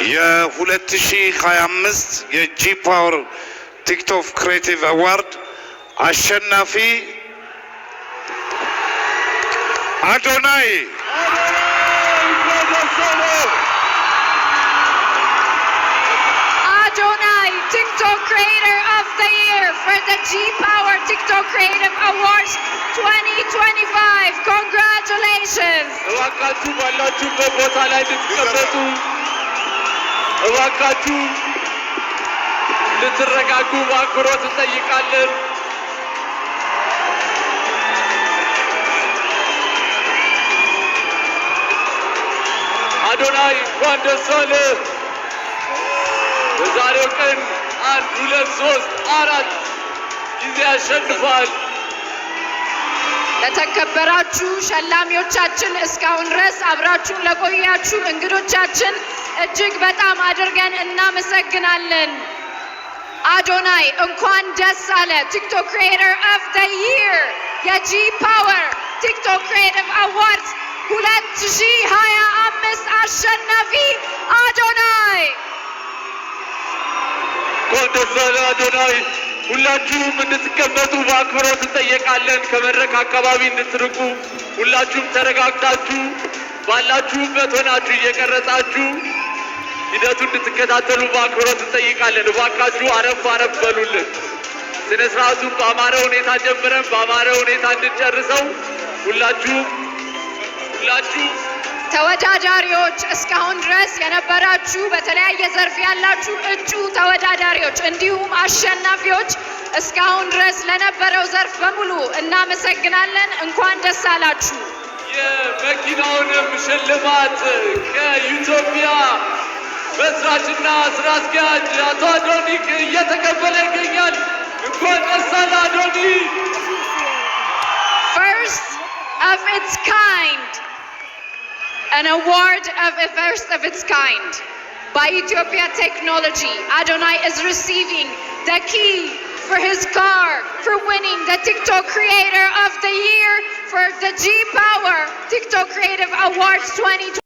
የ2025 የ G Power TikTok Creative Award አሸናፊ አዶናይ። እንኳን ደስ አለህ። Adonai, TikTok Creator of the Year for the G Power TikTok Creative Awards 2025. Congratulations! እባካችሁ ባላችሁበት ቦታ ላይ እንድትቀመጡ፣ እባካችሁ እንድትረጋጉ በአክብሮት እንጠይቃለን። አዶናይ፣ እንኳን ደስ አለህ። በዛሬው ቀን አንድ፣ ሁለት፣ ሶስት፣ አራት ጊዜ አሸንፏል። ለተከበራችሁ ሸላሚዎቻችን፣ እስካሁን ድረስ አብራችሁን ለቆያችሁ እንግዶቻችን እጅግ በጣም አድርገን እናመሰግናለን። አዶናይ፣ እንኳን ደስ አለህ። TikTok Creator of the Year የ G Power TikTok Creative Awards 2025 አሸናፊ አዶናይ። እንኳን ደስ አለህ አዶናይ። ሁላችሁም እንድትቀመጡ በአክብሮት እንጠየቃለን። ከመድረክ አካባቢ እንድትርቁ፣ ሁላችሁም ተረጋግታችሁ ባላችሁበት ሆናችሁ እየቀረጻችሁ ሂደቱ እንድትከታተሉ በአክብሮት እንጠይቃለን። እባካችሁ አረፍ አረፍ በሉልን። ስነ ስርዓቱን በአማረ ሁኔታ ጀምረን በአማረ ሁኔታ እንድንጨርሰው ሁላችሁም ሁላችሁም ተወዳዳሪዎች፣ እስካሁን ድረስ የነበራችሁ፣ በተለያየ ዘርፍ ያላችሁ እጩ ተወዳዳሪዎች እንዲሁም አሸናፊዎች፣ እስካሁን ድረስ ለነበረው ዘርፍ በሙሉ እናመሰግናለን። እንኳን ደስ አላችሁ። የመኪናውንም ሽልማት ከኢትዮጵያ መስራችና ስራ አስኪያጅ አቶ አዶኒክ እየተቀበለ ይገኛል። እንኳን ደስ አለህ አዶኒ። First of its kind, an award of a first of its kind by Utopia Technology. Adonai is receiving the key for his car for winning the TikTok Creator of the Year for the G Power TikTok Creative Awards 2025.